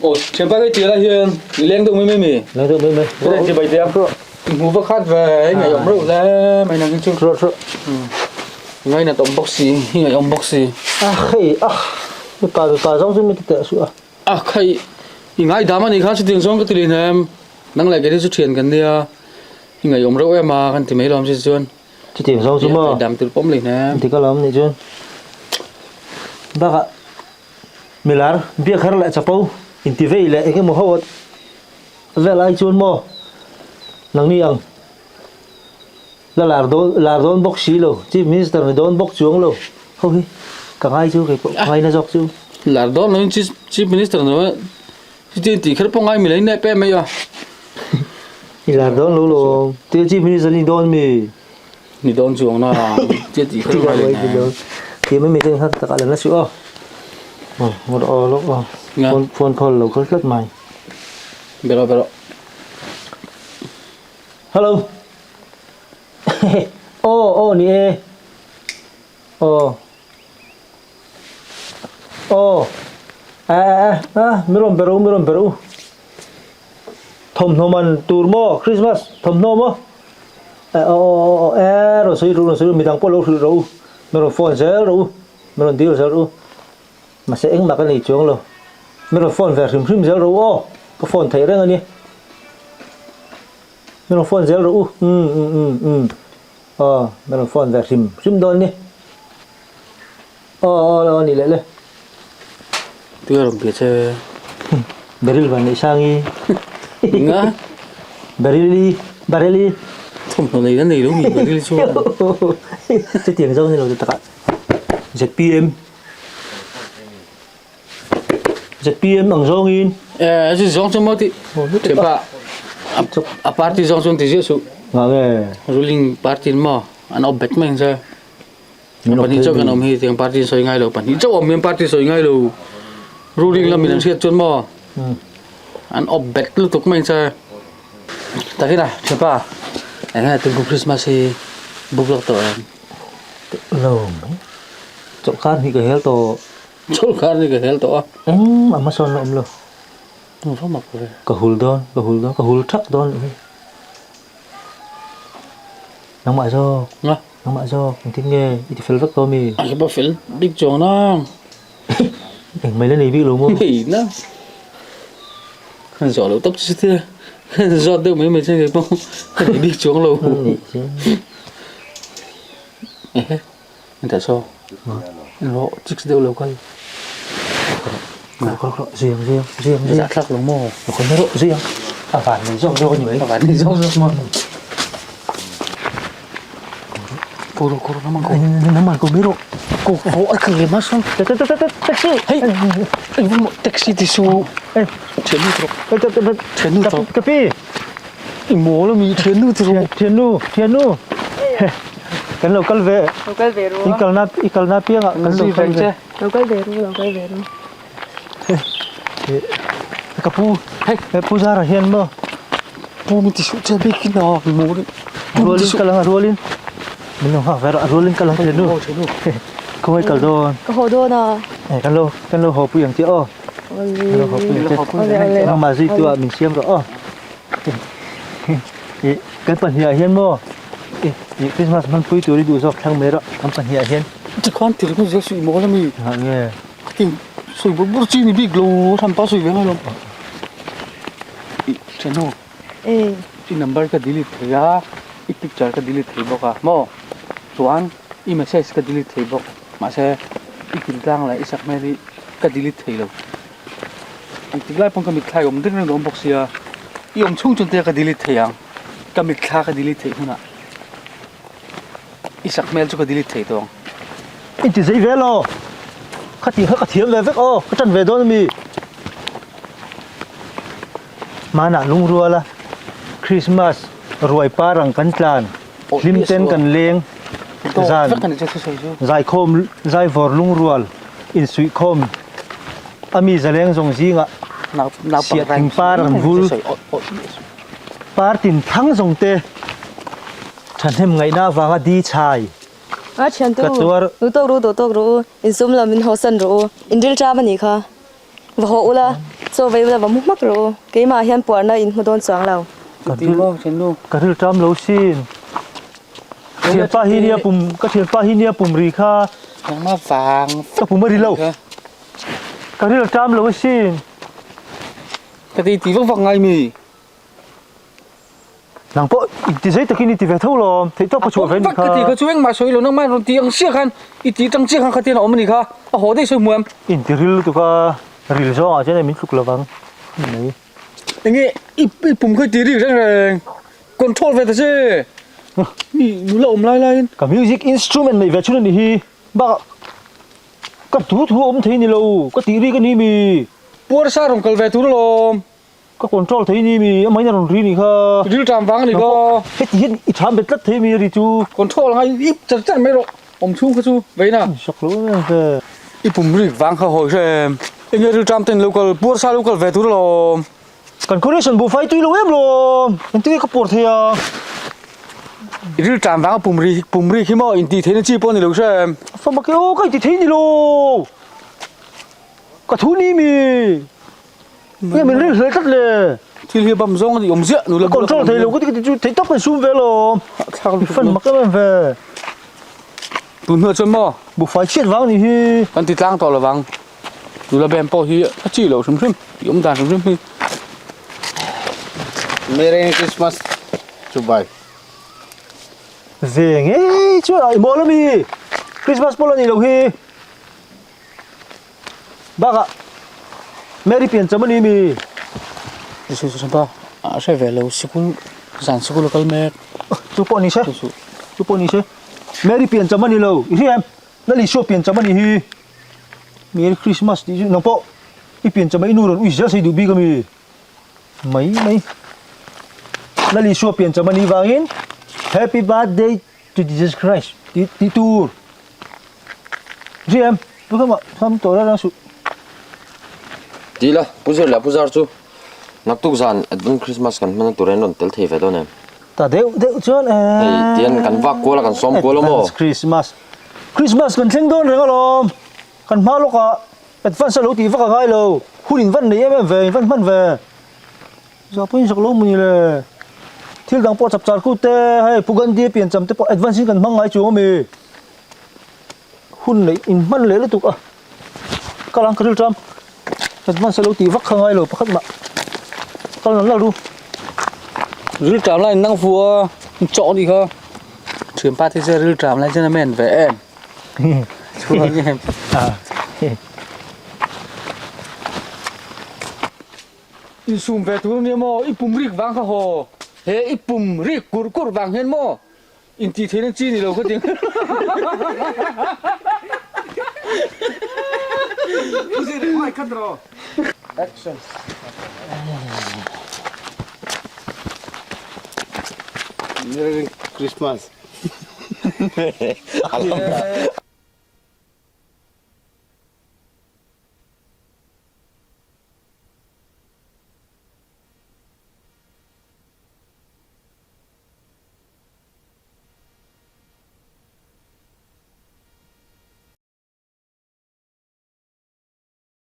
Aw thianpa ka tir ah hian i leng deuh mai mai mi. Leng deuh mai mai. Ka ti bai te a. Hmu va khat ve i ngaihawm reuh hle mai nang hi chu. Rawh rawh. Ngainat awm bawk si, i ngaihawm bawk si. A hei a mipa mipa zawng chu mi ti teh suh a. A khai i ngaidam a nih kha chutiang zawng ka ti leh hnem. Nang leh kei te chu thian kan nia i ngaihawm reuh em a kan ti mai lawm si chuan. Chutiang zawng chu maw? Ngaidam tir pawm leh hnem. Dik alawm nih chuan. Bakah milar biak har leh chapo inti vei leh eng emaw ho vel ai chuan maw nangni ang la lar dawn lar dawn bawk si lo chief minister ni dawn bawk chuang lo ho hi ka ngai chu kei pawh ka ngaina zawk chu. Lar dawn lo in chief minister ni dawn chuti tih kher pawh ngai mi lo in nep em mai a. I lar dawn lo lo tia chief minister ni dawn mi. Ni dawn chuang na tia tih kher ngai lo hne. Ti mai mai chuan kha takah la na suh aw. Ngawt aw lawk aw. Phone phone call lo kal tlat mai. Bero bero. Hello. Aw aw ni e. Aw. Aw. A a a mi rawn ber u mi rawn ber u. Thawmhnaw man tur maw Christmas thawmhnaw maw eh aw aw aw eh rawn sawi ru rawn sawi ru midang pawh lo hrilh rawh u mi rawn phone zel rawh u mi rawn dil zel rawh u mahse engmah ka nei chuang lo mi rawn phone ve hrim hrim zel rawh u aw ka phone theih reng a nia mi rawn phone zel rawh u umm umm umm umm aw mi rawn phone ve hrim hrim dawn ni aw aw aw ni leh le. Tui a rawn bia che. Beryl van neih sang i. Nga? Beryl i, Beryl i. Thawmhnaw nei la nei lo mi Beryl chuan. Chutiang zo ni lo takah. ZPM. ZPM ang zawngin. Eh, chu zawng chu maw ti. Thianpa. A party zawng chuan ti ziah suh. Nga nge? Ruling party maw an awp bet mai ang che. Pahnih chauh kan awm hi tiang party sawi ngai lo pahnih chauh awm hian party sawi ngai lo ruling lamin an hriat chuan maw an awp bet lutuk mai che takin a thianpa eng nge tun kum Christmas hi book lawk tawh em lo mai chawlhkar hnih ka hel tawh chawlhkar hnih ka hel tawh a engmah hmasawn la awm lo va mak ve ka hul dawn ka hul dawn ka hul thak dawn leh hi nangmah zawk Nangmah zawk engtin nge i ti fel vek tawh mi? A hipa fel bik chuang na. Eng mai la nei bik lo maw? Nei na. Khan zawh lo tawp chu tia. Khan zawt deuh mai mai chuan kei pawh ka nei bik chuang lo. Nei chu. Ehe engtah saw? Rawh chicks deuh lo kal. Kal kal kal zui ang zui ang zui ang zui ang. Zahthlak lo maw? Kal mai rawh zui ang. A van nei zawk zawk a ni mai. A van nei zawk zawk maw? Ko rawh ko rawh nangman ko. Nangman ko mai rawh. Ko ko a kal leh mah sawn. Taxi. Hei taxi ti su. Thiannu ti rawh. Thiannu ti rawh. Ka pi. I mawl a mi thiannu ti rawh. Thiannu thiannu. Kan lo kal ve. Lo kal ve ru. I kalna i kalna piangah kan lo kal ve. Lo kal ve ru, lo kal ve ru. Ka pu, hei pu Zara hian maw? Pu min ti suh che bik in a mi maw nih. Rualin kal ang a rualin. Min lo nghak ve rawh a rualin kal ang thiannu. Khawngaih kal dawn. Ka haw dawn a. Eh kan lo kan lo haw pui ang che aw. Kan lo haw pui ang che. Nangmah zui tu ah min siam rawh aw. Kan pahnih ah hian maw i Christmas hmanpui tur i duh zawk thlang mai rawh kan pahnih ah hian. Tikhan tir hnu zel suih mawl ami. Ngah nge? Tin sawi bur bur chi ni bik lo hran pa sawi ve ngai lo. I thiannu. E. I number ka delete thei a, i picture ka delete thei bawk a maw? Chuan i message ka delete thei bawk mahse i kiltlang leh i sakhmel hi ka delete thei lo. Engtik lai pawn ka mitthla i awm reng reng dawn bawk sia, i awm chhung chuan tia ka delete thei ang, ka mitthla ka delete theih hunah i sak hmel chu ka delete thei tawh ang. I ti zei ve lo, ka tih kha ka thiam ve vek aw, ka ṭan ve dawn ami? Hmanah lungruala Christmas ruai par ang kan tlan, hlim ten kan leng, zan zaikhawm zaivawr lungrual insuihkhawm a mi zaleng zawng zingah siah thing par an vul par tin thlang zawng te thahnem ngaihna avanga di chhai A thian ka tuar tu tawk ru duh tawk ru insum lo min hawsan ru inril ṭam a nih kha va haw ula. Chaw vei ula va mu hmak rawh u. Keimah hian puarna in hmu dawn chuang lo. Ka ril ka ril ṭam lo sin. Thianpa hi nia pum ka thianpa hi nia pum ri kha. Nangmah vang Ka pum a ri lo. Ka ril a ṭam lo asin. Ka ti ti vak vak ngai mi. Nang pawh i ti zei takin i ti ve tho lawm, theih tawp ka chhuah ve anih kha. Ka ti kha chu engmah sawi lo, nangmah rawn ti ang chiah khan i ti tang chiah khan khatian a awm anih kha, a haw daih sawi hmu em? In ti ril lutuk a, ril zawng ah chuan min tluk lovang mai. Enge i pum kha i ti rik reng reng, control ve ta che, mi nula awm lai laiin. Ka music instrument neih ve chhun anih hi, bakah ka thu thu a awm thei ni lo, ka tih rik ani mi. Puarsa rawn kal ve tur alawm. Ka control thei ni mi, amah in a rawn ri nih kha. Ril ṭam vang a ni kaw. Heti hian i ṭham bet tlat thei mi a ri chu. Control anga i ip char char mai rawh, awm chhung kha chu veina. Sak lo em em ve. I pum rik vang kha hawi hre em. Enge ril ṭam ten lo kal, puar sa lo kal ve tur alawm. Kan khuaresan buhfai tui lo em lawm, engtin nge ka puar thei a. I ril ṭam vang a pum ri, pum rik hi maw intih theihna chi pawh a ni lo hre em. Fama ke aw ka inti thei ni lo. Ka thu ni mi. Nge min ring hle tlat le. Thil hi bam zawng a ni awm ziah nula bula control thei lo ka ti chu thei tak kan sum ve lo. Thlak I fan mak em em ve. Tun hnuah chuan maw? Buhfai chhiat vang ni hi. Kan ti tlang tawh lovang. Nula bem pawh hi a chi loh hrim hrim, i awm dan hrim hrim hi. Merry Christmas Chubai. Ve ngei chuan a i mawl ami. Christmas pawh la nih loh hi. Bakah Mary pian cham a ni mi? Chu chu pa a hre ve lo sikul zan sikul a kal mek. Chu pawh ni se chu pawh ni se Mary pian cham a ni lo i hria em Lal Isua pian cham a ni hi Merry Christmas tih chu nang pawh i pian cham a i nu rawn ui zel sei duh bik a mi mai mai Lal Isua pian cham a nih vangin Happy birthday to Jesus Christ tih tih tur Hria em tu kha mah tham tawh reng reng suh. Ti la, Pu Zir leh Pu Zar chu naktuk zan Advent Christmas kan hman na tur hian rawn tel thei ve dawn em? Ta deuh deuh chuan e. Hei tian kan vak kual a kan sawm kual a maw? Advance Christmas. Christmas kan thleng dawn reng alawm. Kan hma lawkah Advance a lo tih vak a ngai lo. Hun in van nei em em ve, in van hman ve. Zah pawhin zak lo mawni le. Thil dang pawh chapchar kut te, hei Pu Gandhi piancham te pawh advance in kan hmang ngai chuang ami. Hun neih in hman leh lutuk a. Kal ang ka ril ṭam. Advance a lo tih vak kha ngai lo pakhat mah. Kal nal nal ru. Ril ṭam lai in nang fu a, chawh anih kha. Ṭhianpa te chu ril ṭam lai chuan a men ve em. Chuan em. Insum ve tur ania maw? I pum rik vang kha haw. He i pum rik kur kur vang hian maw intih theihna chi ni lo ka ti. Action. Merry Christmas.